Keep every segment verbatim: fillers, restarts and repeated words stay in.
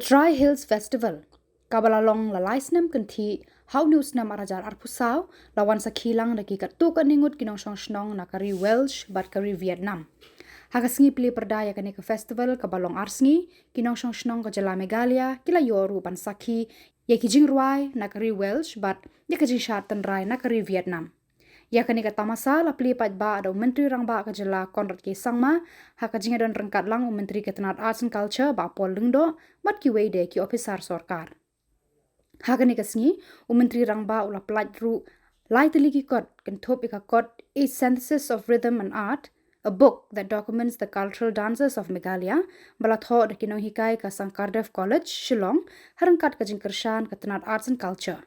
Tri Hills Festival, kaba la long la lai snem kynthih ha une u snem ar hajar arphew saw, la wan sakhi lang da ki katto katne ngut ki nongshong shnong na ka ri Welsh bad ka ri Vietnam. Ha ka sngi plie pyrda ïa kane ka festival kaba long ar sngi, ki nongshong shnong ka jylla Meghalaya ki la ïoh ruh ban sakhi ïa ki jingrwai na ka ri Welsh bad ïa ka jingshad tynrai na ka ri Vietnam. Ïa kane ka tamasa la plie paidbah da u Myntri Rangbah ka jylla Conrad K Sangma, ha ka jingïadon ryngkat lang u Myntri ka tnad Arts and Culture Bah Paul Lyngdoh bad kiwei de ki ophisar sorkar. Ha kane ka sngi, u Myntri Rangbah u la pyllait ruh lai tylli ki kot, kynthup ïa ka kot A Synthesis of Rhythm and Art, a book that documents the cultural dances of Meghalaya, ba la thoh da ki nonghikai ka Sangkardev College, Shillong, ha ryngkat ka jingkyrshan ka tnad Arts and Culture.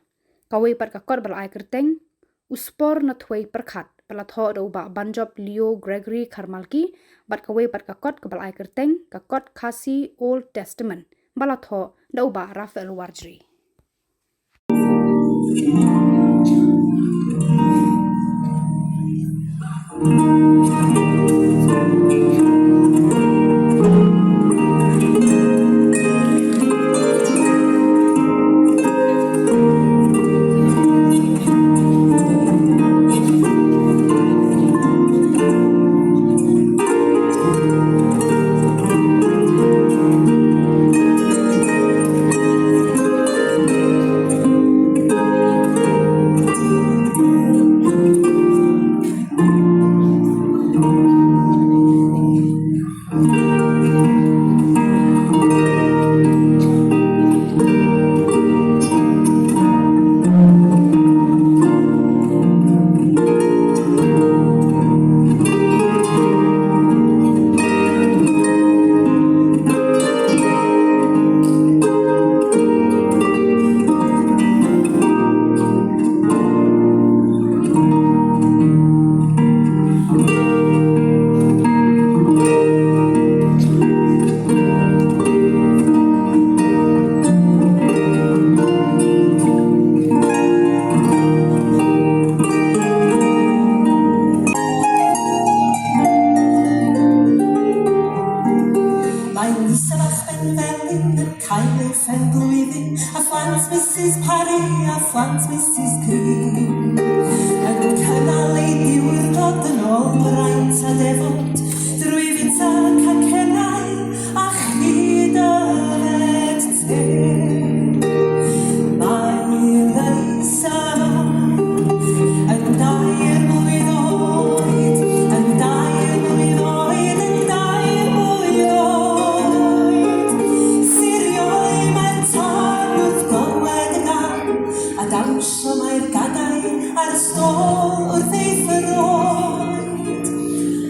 Kawei pat ka kot ba la ai kyrteng U Spor na Thwei Pyrkhat, ba la thoh da u Bah Banjop Leo Gregory Kharmalki, bad kawei pat ka kot kaba la ai kyrteng ka kot Khasi Old Testament, ba la thoh da u Bah Raphael Warjri. Mae Lisa bach ben felyn yn cael ei phen-blwyddyn, a phlant Misus Parry, a phlant Misus Green. Yn cynnal ei diwrnod yn ôl braint a defod, drwy fita cacennau a chyd yfed te. Mae Lisa yn dair mlwydd oed, yn dair mlwydd oed, yn dair mlwydd oed. Siriol mae'r tân wrth gorwedd y gân, a dawnsio mae'r gadair a'r stôl wrth ei throed.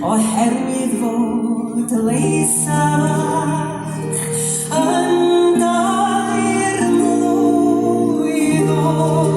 Oherwydd fod Lisa yn dair mlwydd oed.